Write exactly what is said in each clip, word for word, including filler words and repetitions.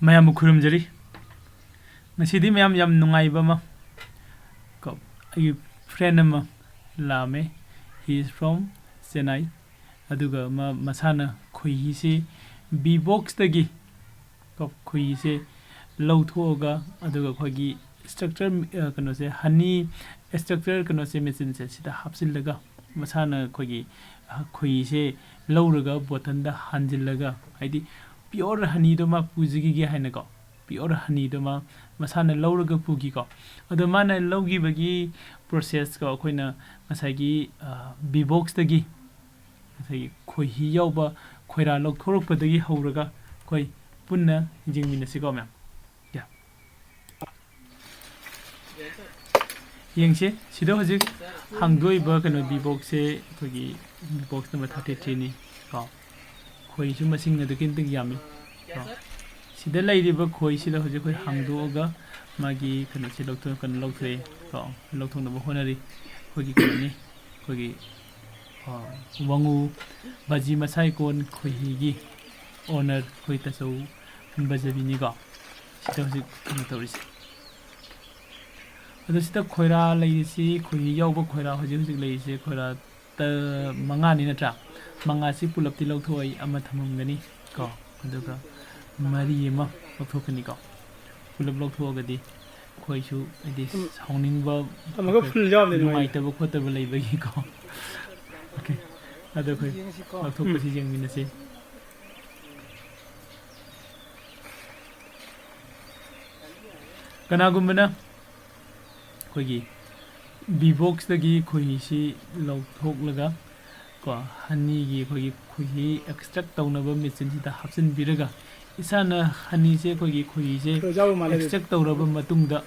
ꯃꯌꯥꯝꯕꯨ ꯈꯨꯔꯨꯝꯖꯔꯤ꯫ ꯉꯁꯤꯗꯤ ꯃꯌꯥꯝ ꯌꯥꯝ ꯅꯨꯡꯉꯥꯏꯕ ꯑꯃ, ꯀꯣ, ꯑꯩꯒꯤ friend ꯑꯃ ꯂꯥꯛꯑꯝꯃꯦ꯫ He is from Chennai꯫ ꯑꯗꯨꯒ ꯃꯥ ꯃꯁꯥꯅ ꯈꯣꯏꯍꯤꯁꯤ bee boxꯇꯒꯤ, ꯀꯣ, ꯈꯣꯏꯍꯤꯁꯦ ꯂꯧꯊꯣꯛꯑꯒ, ꯑꯗꯨꯒ ꯑꯩꯈꯣꯏꯒꯤ structure, ꯑ, ꯀꯩꯅꯣꯁꯦ, honey extractor ꯀꯩꯅꯣꯁꯦ, machineꯁꯦ ꯁꯤꯗ ꯍꯥꯞꯆꯤꯜꯂꯒ, ꯃꯁꯥꯅ ꯑꯩꯈꯣꯏꯒꯤ, ꯑ, ꯈꯣꯏꯍꯤꯁꯦ ꯂꯧꯔꯒ bottleꯗ ꯍꯥꯟꯖꯤꯜꯂꯒ, ꯍꯥꯏꯗꯤ pure honeyꯗꯣ ꯃꯥ ꯄꯨꯖꯈꯤꯒꯦ ꯍꯥꯏꯅꯀꯣ, pure honeyꯗꯣ ꯃꯥ ꯃꯁꯥꯅ ꯂꯧꯔꯒ ꯄꯨꯈꯤꯀꯣ꯫ ꯑꯗꯣ ꯃꯥꯅ ꯂꯧꯈꯤꯕꯒꯤ processꯀꯣ, ꯑꯩꯈꯣꯏꯅ ꯉꯁꯥꯏꯒꯤ, ꯑ, bee boxꯇꯒꯤ ꯉꯁꯥꯏꯒꯤ ꯈꯣꯏꯍꯤ ꯌꯥꯎꯕ ꯈꯣꯏꯔꯥ ꯂꯧꯊꯣꯔꯛꯄꯗꯒꯤ ꯍꯧꯔꯒ ꯑꯩꯈꯣꯏ ꯄꯨꯟꯅ ꯌꯦꯡꯃꯤꯟꯅꯁꯤꯀꯣ, ꯃꯌꯥꯝ꯫ ꯌꯥ꯫ ꯌꯦꯡꯁꯦ, ꯁꯤꯗ ꯍꯧꯖꯤꯛ ꯍꯥꯡꯗꯣꯛꯏꯕ ꯀꯩꯅꯣ bee boxꯁꯦ ꯑꯩꯈꯣꯏꯒꯤ bee box number thirty threeꯅꯤ ꯀꯣ꯫ ꯈꯣꯏꯁꯨ ꯃꯁꯤꯡ ꯑꯗꯨꯛꯀꯤ ꯃꯇꯤꯛ ꯌꯥꯝꯃꯤ ꯀꯣ꯫ ꯁꯤꯗ ꯂꯩꯔꯤꯕ ꯈꯣꯏꯁꯤꯗ ꯍꯧꯖꯤꯛ ꯑꯩꯈꯣꯏ ꯍꯥꯡꯗꯣꯛꯑꯒ ꯃꯥꯒꯤ ꯀꯩꯅꯣꯁꯦ ꯂꯧꯊꯣꯛ-, ꯀꯩꯅꯣ ꯂꯧꯊꯣꯛꯑꯦ ꯀꯣ꯫ ꯂꯧꯊꯣꯛꯅꯕ ꯍꯣꯠꯅꯔꯤ꯫ ꯑꯩꯈꯣꯏꯒꯤ ꯀꯩꯅꯣꯅꯤ, ꯑꯩꯈꯣꯏꯒꯤ, ꯑ, ꯋꯥꯉꯨ ꯕꯥꯖꯤ ꯃꯁꯥꯏꯀꯣꯟ ꯈꯣꯏꯍꯤꯒꯤ owner ꯑꯩꯈꯣꯏ ꯇꯥꯆꯧ ꯕꯖꯕꯤꯅꯤꯀꯣ꯫ ꯁꯤꯗ ꯍꯧꯖꯤꯛ ꯀꯩꯅꯣ ꯇꯧꯔꯤꯁꯦ꯫ ꯑꯗꯣ ꯁꯤꯗ ꯈꯣꯏꯔꯥ ꯂꯩꯔꯤꯁꯤ, ꯈꯣꯏꯍꯤ ꯌꯥꯎꯕ ꯈꯣꯏꯔꯥ ꯍꯧꯖꯤꯛ ꯍꯧꯖꯤꯛ ꯂꯩꯔꯤꯁꯦ ꯈꯣꯏꯔꯥ ꯇ-, ꯃꯉꯥꯅꯤ ꯅꯠꯇ꯭ꯔꯥ? ꯃꯉꯥꯁꯤ ꯄꯨꯂꯞꯇꯤ ꯂꯧꯊꯣꯛꯑ ꯑꯩ ꯑꯃ ꯊꯝꯃꯝꯒꯅꯤ ꯀꯣ, ꯑꯗꯨꯒ ꯃꯔꯤ ꯑꯃ ꯂꯧꯊꯣꯛꯀꯅꯤꯀꯣ꯫ ꯄꯨꯂꯞ ꯂꯧꯊꯣꯛꯑꯒꯗꯤ ꯑꯩꯈꯣꯏꯁꯨ ꯍꯥꯏꯗꯤ ꯁꯥꯎꯅꯤꯡꯕ, ꯑꯃꯒ full ꯌꯥꯎꯔꯝꯗꯤ ꯅꯨꯡꯉꯥꯏꯅꯤ꯫ ꯅꯨꯡꯉꯥꯏꯇꯕ ꯈꯣꯠꯇꯕ ꯂꯩꯕꯒꯤꯀꯣ꯫ Okay, ꯑꯗꯣ ꯑꯩꯈꯣꯏ ꯌꯦꯡꯁꯤꯀꯣ꯫ ꯂꯧꯊꯣꯛꯄꯁꯤ ꯌꯦꯡꯃꯤꯟꯅꯁꯤ꯫ ꯀꯅꯥꯒꯨꯝꯕꯅ ꯑꯩꯈꯣꯏꯒꯤ bee boxꯇꯒꯤ ꯈꯣꯏꯍꯤꯁꯤ ꯂꯧꯊꯣꯛꯂꯒ ꯀꯣ, honeyꯒꯤ ꯑꯩꯈꯣꯏꯒꯤ ꯈꯣꯏꯍꯤ extract ꯇꯧꯅꯕ machineꯁꯤꯗ ꯍꯥꯞꯆꯤꯟꯕꯤꯔꯒ, ꯏꯁꯥꯅ honeyꯁꯦ, ꯑꯩꯈꯣꯏꯒꯤ ꯈꯣꯏꯍꯤꯁꯦ ꯈꯔ ꯌꯥꯎꯕ ꯃꯥꯜꯂꯦ꯫ Extract ꯇꯧꯔꯕ ꯃꯇꯨꯡꯗ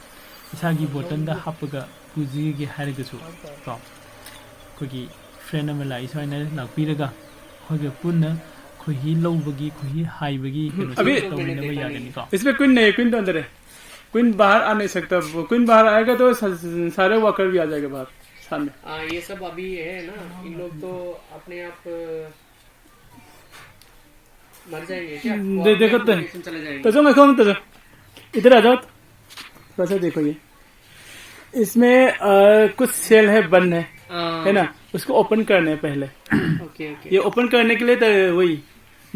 ꯏꯁꯥꯒꯤ bottleꯗ ꯍꯥꯞꯄꯒ ꯄꯨꯖꯒꯦ ꯍꯥꯏꯔꯒꯁꯨ ꯀꯣ, ꯑꯩꯈꯣꯏꯒꯤ friend ꯑꯃ ꯂꯥꯛꯏ, ꯁꯨꯃꯥꯏꯅ ꯂꯥꯛꯄꯤꯔꯒ ꯑꯩꯈꯣꯏꯒ ꯄꯨꯟꯅ ꯈꯣꯏꯍꯤ ꯂꯧꯕꯒꯤ, ꯈꯣꯏꯍꯤ ꯍꯥꯏꯕꯒꯤ ꯀꯩꯅꯣꯁꯦ ꯑꯕꯤ, ꯇꯧꯃꯤꯟꯅꯕ ꯌꯥꯒꯅꯤꯀꯣ꯫ इसमें क्वीन नहीं है, क्वीन तो अंदर है। क्वीन बाहर आ नहीं सकता, वो क्वीन बाहर आएगा तो स-, स-, सारे वर्कर भी आ जाएगा बाहर सामने। हाँ, ये सब अभी है ना, इन लोग तो अपने आप, अ, मर जाएंगे क्या? दे, देखो तो। चले जाएंगे। तो जाओ, मैं कहूँ तो जाओ। इधर आ जाओ। थोड़ा सा देखो ये। इसमें, अ, कुछ सेल है, बंद है। हाँ। है ना? उसको ओपन करना है पहले। Okay, okay. ये ओपन करने के लिए तो वही,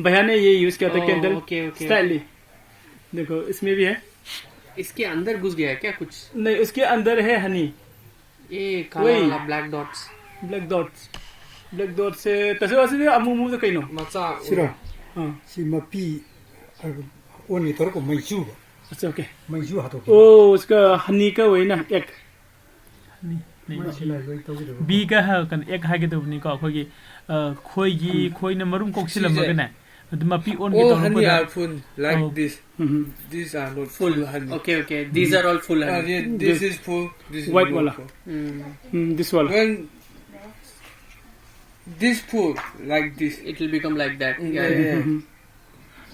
भैया ने ये यूज़ किया था, ओह, कैंडल। Okay, okay. स्लाइटली। देखो, इसमें भी है। इसके अंदर घुस गया है क्या कुछ? नहीं, उसके अंदर है हनी। ए, काला वही। वाला, black dots. Black dots. Black dots से, तसे वैसे भी अमू अमू तो कहीं ना। मचा। सिरा। हाँ। ꯁꯤ ꯃꯄꯤ, ꯑ, ꯑꯣꯟꯒꯦ ꯇꯧꯔꯛꯄ ꯃꯩꯆꯨꯕ꯫ अच्छा, ओके। ꯃꯩꯆꯨ ꯍꯥꯠꯇꯣꯛꯈꯤꯕ꯫ ओ, उसका हनी का वही ना, एक। ꯃꯩ ꯁꯤ ꯂꯥꯏ ꯂꯣꯏ ꯇꯧꯒꯗꯕ꯫ ꯕꯤꯒ ꯍ-, ꯀꯩꯅꯣ, ꯑꯦꯛ ꯍꯥꯏꯒꯗꯧꯕꯅꯤꯀꯣ, ꯑꯩꯈꯣꯏꯒꯤ, ꯑ, ꯈꯣꯏꯒꯤ, ꯈꯣꯏꯅ ꯃꯔꯨꯝ ꯀꯣꯛꯁꯤꯜꯂꯝꯃꯒꯅꯦ, ꯑꯗꯨ ꯃꯄꯤ ꯑꯣꯟꯒꯦ ꯑꯣ, ꯇꯧꯔꯛꯄꯗ꯫ ꯍꯅꯤ ꯑꯥꯔ ꯐꯨꯜ, ꯂꯥꯏꯛ ꯑꯧ꯫ This. Um. These are not full, full honey. Okay, okay. These are all full honey. Ah, yeah, this is full, this is not full. Hmm. Hmm, this वाला। When this full, like this. It will become like that. Yeah, yeah, yeah. हम्म।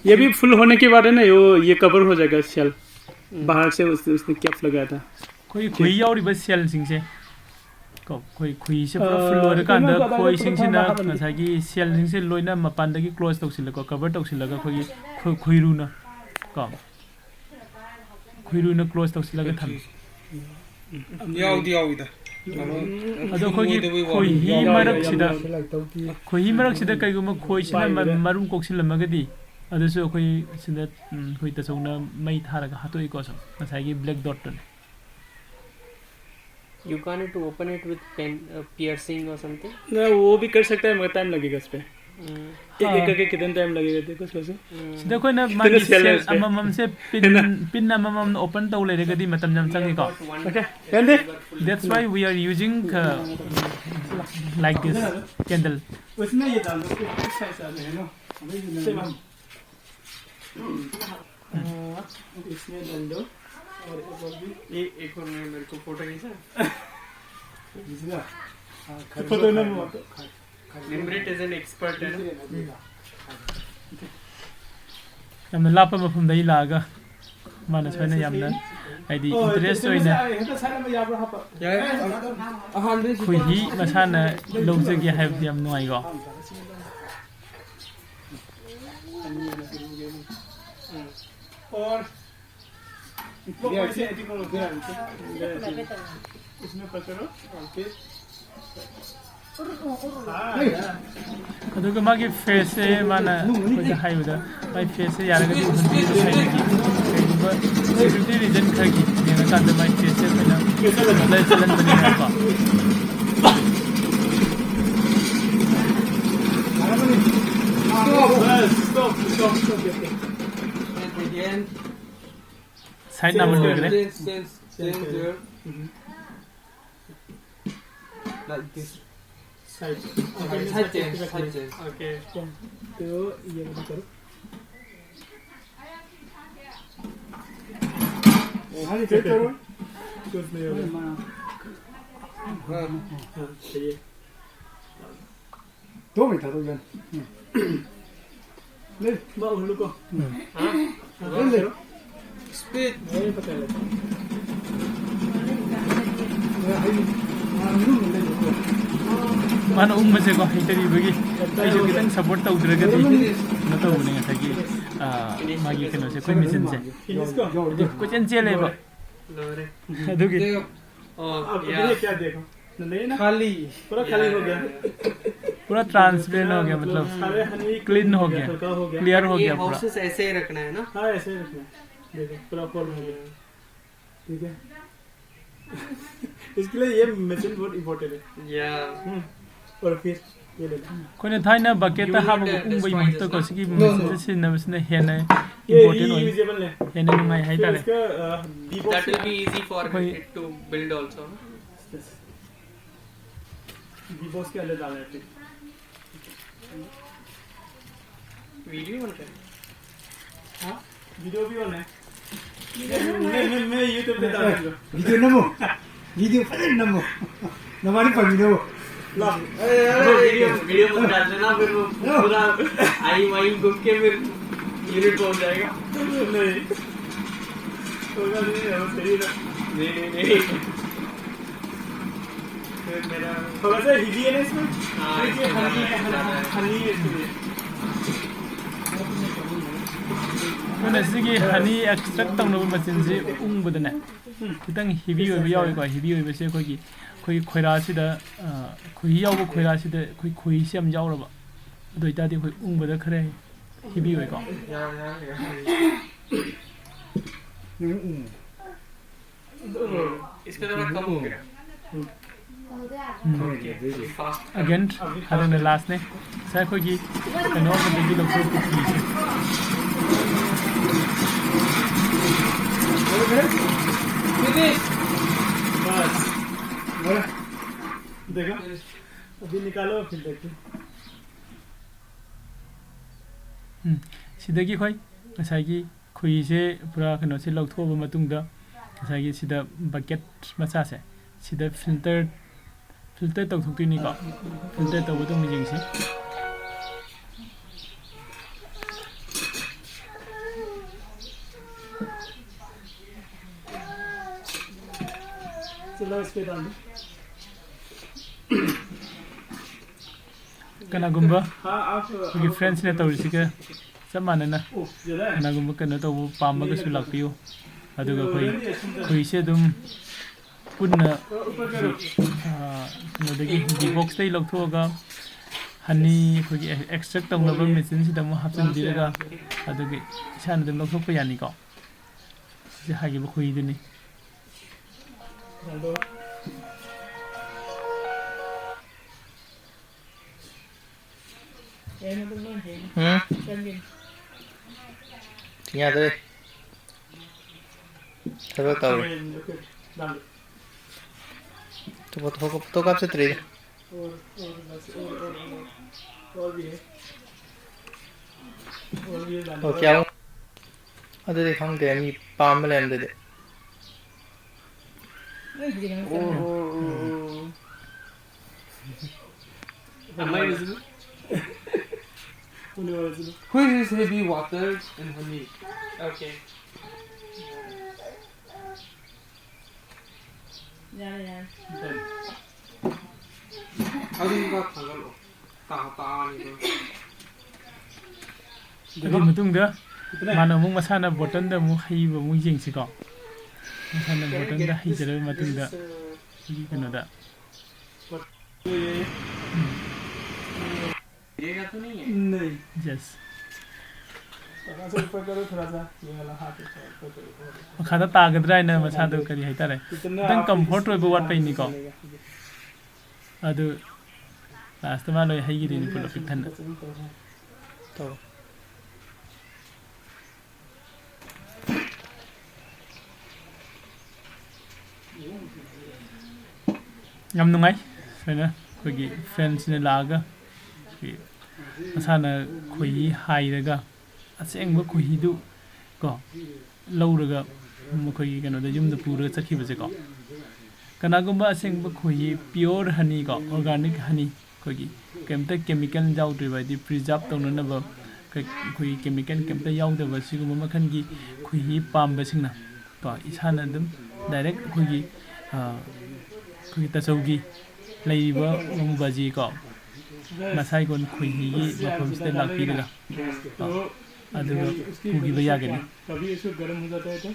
ये भी full होने के बाद है ना, वो, ये कवर हो जाएगा सेल। हम्म। बाहर से उसने, उसने कैप लगाया था। ꯑꯩꯈꯣꯏ ꯈꯨꯍꯤ ꯌꯥꯎꯔꯤꯕ ꯁꯦꯜꯁꯤꯡꯁꯦ ꯀꯣ, ꯑꯩꯈꯣꯏ ꯈꯨꯍꯤꯁꯦ ꯄꯨꯔꯥ ꯐꯨꯜ ꯑ, ꯑꯣꯏꯔꯀꯥꯟꯗ ꯀꯩꯅꯣ ꯈꯣꯏꯁꯤꯡꯁꯤꯅ ꯀꯩꯅꯣ ꯉꯁꯥꯏꯒꯤ ꯁꯦꯜꯁꯤꯡꯁꯦ ꯂꯣꯏꯅ ꯃꯄꯥꯟꯗꯒꯤ ꯀ꯭ꯂꯣꯖ ꯇꯧꯁꯤꯜꯂꯒ, ꯀꯣ, ꯀꯚꯔ ꯇꯧꯁꯤꯜꯂꯒ ꯑꯩꯈꯣꯏꯒꯤ ꯈꯨ-, ꯈꯨꯏꯔꯨꯅ ꯀꯣ, ꯈꯨꯏꯔꯨꯅ ꯀ꯭ꯂꯣꯖ ꯇꯧꯁꯤꯜꯂꯒ ꯊꯝꯃꯤ꯫ ꯌꯥꯎꯗꯤ ꯌꯥꯎꯏꯗ꯫ ꯑꯗꯣ ꯑꯩꯈꯣꯏꯒꯤ ꯃꯣꯏꯗ ꯋꯥ-, ꯈꯣꯏꯍꯤ ꯌꯥꯎꯏ, ꯌꯥꯎꯏ, ꯃꯔꯛꯁꯤꯗ, ꯌꯥꯎꯏ꯫ ꯈꯣꯏꯍꯤ ꯃꯔꯛꯁꯤꯗ ꯀꯩꯒꯨꯝꯕ ꯈꯣꯏꯁꯤꯅ ꯃ-, ꯄꯥꯏꯕꯗ꯫ ꯃꯔꯨꯝ ꯀꯣꯛꯁꯤꯜꯂꯝꯃꯒꯗꯤ, ꯑꯗꯨꯁꯨ ꯑꯩꯈꯣꯏ ꯁꯤꯗ, ꯎꯝ, ꯑꯩꯈꯣꯏ ꯇꯥꯆꯧꯅ ꯃꯩ ꯊꯥꯔꯒ ꯍꯥꯠꯇꯣꯛꯏꯀꯣ, ꯁꯨꯝ ꯉꯁꯥꯏꯒꯤ black ꯗꯣꯠꯇꯨꯅ꯫ You can't to open it with pen, uh, piercing or something? ना, वो भी कर सकता है, मगर टाइम लगेगा इस पे। हम्म। एक एक हाँ। करके कितना टाइम लगेगा, देखो, सोचो। हम्म। ꯁꯤꯗ ꯑꯩꯈꯣꯏꯅ ꯃꯥꯒꯤ ꯁꯦꯜ ꯁꯦꯜ ꯑꯃꯃꯝꯁꯦ ꯄꯤꯟ, ꯄꯤꯟ ꯑꯃꯃꯝꯅ ꯑꯣꯄꯟ ꯇꯧ ꯂꯩꯔꯒꯗꯤ ꯃꯇꯝ ꯌꯥꯝ ꯆꯪꯉꯤꯀꯣ꯫ Okay, ꯌꯥꯔꯦ꯫ That's why we are using, uh, like this candle. उसमें ये डाल दो, इसका हिसाब है ना। इसमें डाल दो। और एक और भी। ये एक और मैं, मेरे को फोटो खींचा। खींचना। हाँ, खा-, खा-, निमरित is an expert है ना? ꯌꯥꯝꯅ ꯂꯥꯞꯄ ꯃꯐꯝꯗꯒꯤ ꯂꯥꯛꯑꯒ ꯃꯥꯅ ꯁꯨꯃꯥꯏꯅ ꯌꯥꯝꯅ, ꯍꯥꯏꯗꯤ, ꯏꯟꯇꯔꯦꯁ ꯑꯣꯏꯅ ꯌꯥꯔꯦ, ꯑꯍꯥꯟꯕꯗꯩ ꯈꯣꯏꯍꯤ ꯃꯁꯥꯅ ꯂꯧꯖꯒꯦ ꯍꯥꯏꯕꯗꯤ ꯌꯥꯝ ꯅꯨꯡꯉꯥꯏꯀꯣ꯫ और इसको ऐसे ऐसे करो, ऐसे। इसमें पकड़ो और फिर ꯑꯗꯨꯒ ꯃꯥꯒꯤ ꯐꯦꯁꯁꯦ ꯃꯥꯅ ꯑꯩꯈꯣꯏꯗ ꯍꯥꯏꯕꯗ ꯃꯥꯒꯤ ꯐꯦꯁꯁꯦ ꯌꯥꯔꯒꯗꯤ ꯎꯍꯟꯕꯤꯕ ꯍꯥꯏꯅꯤꯡꯉꯤ꯫ ꯀꯩꯒꯨꯝꯕ ꯁꯦꯀ꯭ꯌꯨꯔꯤꯇꯤ ꯔꯤꯖꯟ ꯈꯔꯒꯤ ꯌꯦꯡꯉꯀꯥꯟꯗ ꯃꯥꯒꯤ ꯐꯦꯁꯁꯦ ꯑꯩꯈꯣꯏꯅ ꯕ꯭ꯂꯔ ꯆꯠꯍꯟꯕꯅꯤꯅꯀꯣ꯫ ꯁꯥꯏꯠ ꯅꯥꯝꯃ ꯂꯣꯏꯈ꯭ꯔꯦ꯫ Change, change, change your, like this. Side. Side change, side change. Okay. तो ये वाला करो। हाँ जी, चेक करो। कुछ नहीं होगा। हाँ, सही है। दो मिनट रुक जाना। ले, बाबू, रुको। हाँ? ले, ले। Speed. ये पकड़ ले। हाँ, हाँ, हाँ, ले, ले, ले। ꯃꯥꯅ ꯎꯪꯕꯁꯦꯀꯣ ꯍꯩꯇꯔꯤꯕꯒꯤ ꯑꯩꯁꯨ ꯈꯤꯇꯪ ꯁꯞꯄꯣꯔꯠ ꯇꯧꯗ꯭ꯔꯒꯗꯤ ꯀꯩꯅꯣ ꯇꯧꯕꯅꯦ ꯉꯁꯥꯏꯒꯤ, ꯑ, ꯃꯥꯒꯤ ꯀꯩꯅꯣꯁꯦ, ꯑꯩꯈꯣꯏ ꯃꯦꯆꯤꯟꯁꯦ꯫ ꯍꯥꯏꯗꯤ ꯀꯣꯏꯆꯦꯟ ꯆꯦꯜꯂꯦꯕ꯫ ꯑꯗꯨꯒꯤ अब ये क्या देखो, नहीं ना? खाली। पूरा खाली हो गया। पूरा ट्रांसपेरेंट हो गया, मतलब सारे हनी क्लीन हो गया, हल्का हो गया। क्लियर हो ये गया पूरा। हाउसेस ऐसे ही रखना है ना? हाँ, ऐसे ही रखना है। देखो, पूरा फुल हो गया। ठीक है। इसके लिए ये मशीन बहुत इंपॉर्टेंट है। या। हम्म। और फिर ये लेना। ꯑꯩꯈꯣꯏꯅ ꯊꯥꯏꯅ ꯕꯀꯦꯠꯇ ꯍꯥꯞꯄꯒ ꯎꯪꯕꯒꯤ ꯃꯍꯨꯠꯇꯀꯣ ꯁꯤꯒꯤ ꯃꯦꯆꯤꯟꯁꯦ ꯁꯤꯖꯤꯟꯅꯕꯁꯤꯅ ꯍꯦꯟꯅ ये इम्पोर्टेंट ꯑꯣꯏ, रीयूजेबल है। ꯍꯦꯟꯅ ꯅꯨꯡꯉꯥꯏ ꯍꯥꯏꯇꯥꯔꯦ꯫ इसका, अ, ꯗꯤꯕꯣꯛꯁ That will be easy for ꯑꯩꯈꯣꯏ it to build also, no? ꯗꯤꯕꯣꯛꯁ के अंदर डालना है फिर। वीडियो बन रहा है। हाँ, वीडियो भी ऑन है। मैं, मैं, मैं YouTube पे डाल दूंगा। वीडियो नमो, वीडियो पहले नमो, नमारी पर वीडियो। ला। अरे, अरे, वीडियो, वीडियो मत डाल देना, फिर वो नो। पूरा आई वाई घूम के फिर यूनिट पहुंच जाएगा। नहीं, होगा नहीं, वो सही ना। नहीं, नहीं, नहीं। फिर मेरा थोड़ा सा हिली है ना इसमें? हाँ, थोड़ी सी इसमें हनी है, ज़्यादा है। हनी है इसलिए। ꯑꯗꯨꯅ ꯁꯤꯒꯤ honey extract ꯇꯧꯅꯕ ꯃꯆꯤꯟꯁꯤ ꯎꯪꯕꯗꯅꯦ, ꯈꯤꯇꯪ heavy ꯑꯣꯏꯕ ꯌꯥꯎꯏꯀꯣ꯫ Heavy ꯑꯣꯏꯕꯁꯦ ꯑꯩꯈꯣꯏꯒꯤ, ꯑꯩꯈꯣꯏꯒꯤ ꯈꯣꯏꯔꯥꯁꯤꯗ, ꯑ, ꯈꯣꯏꯍꯤ ꯌꯥꯎꯕ ꯈꯣꯏꯔꯥꯁꯤꯗ ꯑꯩꯈꯣꯏ ꯈꯣꯏꯍꯤꯁꯦ ꯌꯥꯝ ꯌꯥꯎꯔꯕ, ꯑꯗꯨ ꯑꯣꯏꯇꯥꯔꯗꯤ ꯑꯩꯈꯣꯏ ꯎꯪꯕꯗ ꯈꯔ heavy ꯑꯣꯏꯀꯣ꯫ इसको थोड़ा कम हो गया। ꯎꯝ꯫ Okay, fast। Again, ꯍꯟꯗꯛꯅ lastꯅꯦ꯫ ꯉꯁꯥꯏ ꯑꯩꯈꯣꯏꯒꯤ ꯀꯩꯅꯣ ꯑꯃꯗꯒꯤ ꯂꯧꯊꯣꯛꯄ ꯈꯣꯏꯍꯤꯁꯦ꯫ Finish। बस। देखो, अभी निकालो फिर देखते हैं। ꯎꯝ, ꯁꯤꯗꯒꯤ ꯑꯩꯈꯣꯏ ꯉꯁꯥꯏꯒꯤ ꯈꯣꯏꯍꯤꯁꯦ ꯄꯨꯔꯥ ꯀꯩꯅꯣꯁꯦ ꯂꯧꯊꯣꯛꯑꯕ ꯃꯇꯨꯡꯗ, ꯉꯁꯥꯏꯒꯤ ꯁꯤꯗ bucket ꯃꯆꯥꯁꯦ, ꯁꯤꯗ filter, filter ꯇꯧꯊꯣꯛꯇꯣꯏꯅꯤꯀꯣ꯫ Filter ꯇꯧꯕꯗꯣ ꯑꯃꯨꯛ ꯌꯦꯡꯁꯤ꯫ चलो, इस पे डाल दो। ꯀꯅꯥꯒꯨꯝꯕ ꯑꯩꯈꯣꯏꯒꯤ friendsꯅ ꯇꯧꯔꯤꯁꯤꯒ ꯆꯞ ꯃꯥꯟꯅꯅ ꯀꯅꯥꯒꯨꯝꯕ ꯀꯩꯅꯣ ꯇꯧꯕ ꯄꯥꯝꯃꯒꯁꯨ ꯂꯥꯛꯄꯤꯌꯨ꯫ ꯑꯗꯨꯒ ꯑꯩꯈꯣꯏ, ꯑꯩꯈꯣꯏꯁꯦ ꯑꯗꯨꯝ ꯄꯨꯟꯅ, ꯑ, ꯀꯩꯅꯣꯗꯒꯤ, tea boxꯇꯒꯤ ꯂꯧꯊꯣꯛꯑꯒ honey ꯑꯩꯈꯣꯏꯒꯤ extract ꯇꯧꯅꯕ machineꯁꯤꯗ ꯑꯃꯨꯛ ꯍꯥꯞꯆꯤꯟꯕꯤꯔꯒ, ꯑꯗꯨꯒ ꯏꯁꯥꯅ ꯑꯗꯨꯝ ꯂꯧꯊꯣꯛꯄ ꯌꯥꯅꯤꯀꯣ꯫ ꯁꯤꯁꯦ ꯍꯥꯏꯈꯤꯕ ꯈꯣꯏꯍꯤꯗꯨꯅꯤ꯫ ꯎꯝ? ꯆꯤꯡꯌꯥꯗ ꯂꯩ꯫ ꯊꯕꯛ ꯇꯧꯔꯤ꯫ ꯐꯣꯇꯣ, ꯐꯣꯇꯣ, ꯐꯣꯇꯣ ꯀꯥꯞ ꯆꯠꯇ꯭ꯔꯤꯗ꯫ ꯑꯣ, ꯀꯌꯥꯃꯨꯛ? ꯑꯗꯨꯗꯤ ꯈꯪꯗꯦ, ꯃꯤ ꯄꯥꯝꯕ ꯂꯩꯔꯝꯗꯗꯤ꯫ ꯑꯣ, ꯑꯣ, ꯑꯣ, ꯑꯣ꯫ Amazing. Who is this heavy water and honey? Okay. ꯌꯥꯔꯦ, ꯌꯥꯔꯦ꯫ ꯑꯗꯨꯝꯕ ꯊꯥꯡꯒꯠꯂꯣ꯫ ꯇꯥ-, ꯇꯥꯔꯅꯤꯀꯣ꯫ ꯑꯗꯨꯒꯤ ꯃꯇꯨꯡꯗ ꯃꯥꯅ ꯑꯃꯨꯛ ꯃꯁꯥꯅ ꯕꯣꯇꯜꯗ ꯑꯃꯨꯛ ꯍꯩꯕ ꯑꯃꯨꯛ ꯌꯦꯡꯁꯤꯀꯣ꯫ ꯃꯁꯥꯅ ꯕꯣꯇꯜꯗ ꯍꯩꯖꯔꯕ ꯃꯇꯨꯡꯗ ꯑꯩꯈꯣꯏꯒꯤ ꯀꯩꯅꯣꯗ꯫ Yes. ꯃꯈꯥꯗ ꯇꯥꯒꯗ꯭ꯔꯥ ꯍꯥꯏꯅ ꯃꯁꯥꯗꯣ ꯀꯔꯤ ꯍꯥꯏꯇꯥꯔꯦ, ꯈꯤꯇꯪ comfort ꯑꯣꯏꯕ ꯋꯥꯠꯄꯩꯅꯤꯀꯣ꯫ ꯑꯗꯨ last ꯃꯥ ꯂꯣꯏ ꯍꯩꯈꯤꯗꯣꯏꯅꯤ ꯄꯨꯂꯞ ꯄꯤꯛ ꯊꯟꯅ꯫ ꯌꯥꯝ ꯅꯨꯡꯉꯥꯏ꯫ ꯁꯨꯃꯥꯏꯅ ꯑꯩꯈꯣꯏꯒꯤ friendsꯁꯤꯡꯅ ꯂꯥꯛꯑꯒ ꯑꯩꯈꯣꯏꯒꯤ ꯃꯁꯥꯅ ꯈꯣꯏꯍꯤ ꯍꯥꯏꯔꯒ ꯑꯁꯦꯡꯕ ꯈꯣꯏꯍꯤꯗꯨ ꯀꯣ ꯂꯧꯔꯒ ꯃꯈꯣꯏꯒꯤ ꯀꯩꯅꯣꯗ ꯌꯨꯝꯗ ꯄꯨꯔꯒ ꯆꯠꯈꯤꯕꯁꯦꯀꯣ꯫ ꯀꯅꯥꯒꯨꯝꯕ ꯑꯁꯦꯡꯕ ꯈꯣꯏꯍꯤ, pure honey ꯀꯣ, organic honey, ꯑꯩꯈꯣꯏꯒꯤ ꯀꯩꯝꯇ chemical ꯌꯥꯎꯗ꯭ꯔꯤꯕ, ꯍꯥꯏꯗꯤ preserve ꯇꯧꯅꯅꯕ ꯀꯩ-, ꯑꯩꯈꯣꯏꯒꯤ chemical ꯀꯩꯝꯇ ꯌꯥꯎꯗꯕ ꯁꯤꯒꯨꯝꯕ ꯃꯈꯜꯒꯤ ꯈꯣꯏꯍꯤ ꯄꯥꯝꯕꯁꯤꯡꯅ ꯀꯣ, ꯏꯁꯥꯅ ꯑꯗꯨꯝ direct ꯑꯩꯈꯣꯏꯒꯤ, ꯑ, ꯑꯩꯈꯣꯏꯒꯤ ꯇꯥꯆꯧꯒꯤ ꯂꯩꯔꯤꯕ ꯋꯥꯉꯨ ꯕꯥꯖꯤ ꯀꯣ, ꯃꯁꯥꯏꯒꯣꯟ ꯈꯣꯏꯍꯤꯒꯤ ꯃꯐꯝꯁꯤꯗ ꯂꯥꯛꯄꯤꯔꯒ ꯀꯣ, ꯑꯗꯨꯒ ꯄꯨꯈꯤꯕ ꯌꯥꯒꯅꯤ꯫ कभी इसको गर्म हो जाता है तो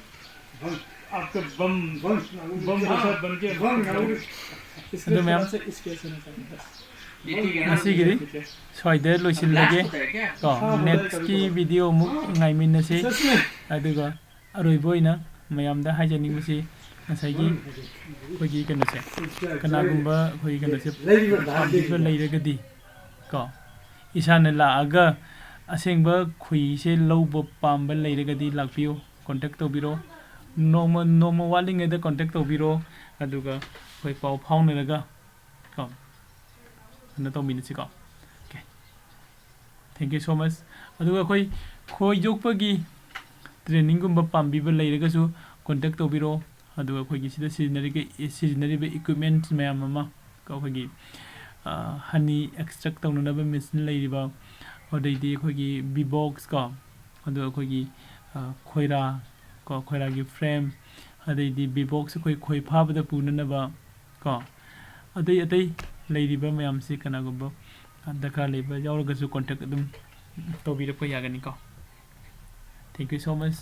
आपका बम, बम जैसा बन के इसको अदꯨ ꯃꯌꯥꯝ थोड़ा सा space होना चाहिए बस। ꯉꯁꯤꯒꯤꯗꯤ ꯁ꯭ꯋꯥꯏꯗ ꯂꯣꯏꯁꯤꯜꯂꯒꯦ ꯀꯣ꯫ Nextꯀꯤ video ꯑꯃꯨꯛ ꯉꯥꯏꯃꯤꯟꯅꯁꯤ꯫ ꯑꯗꯨꯒ ꯑꯔꯣꯏꯕ ꯑꯣꯏꯅ ꯃꯌꯥꯝꯗ ꯍꯥꯏꯖꯅꯤꯡꯕꯁꯤ, ꯉꯁꯥꯏꯒꯤ ꯑꯩꯈꯣꯏꯒꯤ ꯀꯩꯅꯣꯁꯦ, ꯀꯅꯥꯒꯨꯝꯕ ꯑꯩꯈꯣꯏꯒꯤ ꯀꯩꯅꯣꯁꯦ ꯄꯥꯝꯕꯤꯕ ꯂꯩꯔꯒꯗꯤ ꯀꯣ, ꯏꯁꯥꯅ ꯂꯥꯛꯑꯒ ꯑꯁꯦꯡꯕ ꯈꯣꯏꯍꯤꯁꯦ ꯂꯧꯕ ꯄꯥꯝꯕ ꯂꯩꯔꯒꯗꯤ ꯂꯥꯛꯄꯤꯌꯨ, contact ꯇꯧꯕꯤꯔꯣ꯫ ꯅꯣꯡꯃ, ꯅꯣꯡꯃ ꯋꯥꯠꯂꯤꯉꯩꯗ contact ꯇꯧꯕꯤꯔꯣ, ꯑꯗꯨꯒ ꯑꯩꯈꯣꯏ ꯄꯥꯎ ꯐꯥꯎꯅꯔꯒ ꯀꯣ, ꯀꯩꯅꯣ ꯇꯧꯃꯤꯟꯅꯁꯤꯀꯣ꯫ Okay, thank you so much꯫ ꯑꯗꯨꯒ ꯑꯩꯈꯣꯏ ꯈꯣꯏ ꯌꯣꯛꯄꯒꯤ trainingꯒꯨꯝꯕ ꯄꯥꯝꯕꯤꯕ ꯂꯩꯔꯒꯁꯨ contact ꯇꯧꯕꯤꯔꯣ꯫ ꯑꯗꯨꯒ ꯑꯩꯈꯣꯏꯒꯤ ꯁꯤꯗ ꯁꯤꯖꯤꯟꯅꯔꯤꯕ, ꯁꯤꯖꯤꯟꯅꯔꯤꯕ equipments ꯃꯌꯥꯝ ꯑꯃ ꯀꯣ, ꯑꯩꯈꯣꯏꯒꯤ, ꯑ, honey extract ꯇꯧꯅꯅꯕ machine ꯂꯩꯔꯤꯕ, ꯑꯗꯩꯗꯤ ꯑꯩꯈꯣꯏꯒꯤ bee box ꯀꯣ, ꯑꯗꯨꯒ ꯑꯩꯈꯣꯏꯒꯤ, ꯑ, ꯈꯣꯏꯔꯥ ꯀꯣ, ꯈꯣꯏꯔꯥꯒꯤ frame, ꯑꯗꯩꯗꯤ bee box ꯑꯩꯈꯣꯏ ꯈꯣꯏ ꯐꯥꯕꯗ ꯄꯨꯅꯅꯕ ꯀꯣ, ꯑꯇꯩ ꯑꯇꯩ ꯂꯩꯔꯤꯕ ꯃꯌꯥꯝꯁꯤ ꯀꯅꯥꯒꯨꯝꯕ ꯗꯔꯀꯥꯔ ꯂꯩꯕ ꯌꯥꯎꯔꯒꯁꯨ contact ꯑꯗꯨꯝ ꯇꯧꯕꯤꯔꯛꯄ ꯌꯥꯒꯅꯤꯀꯣ꯫ Thank you so much.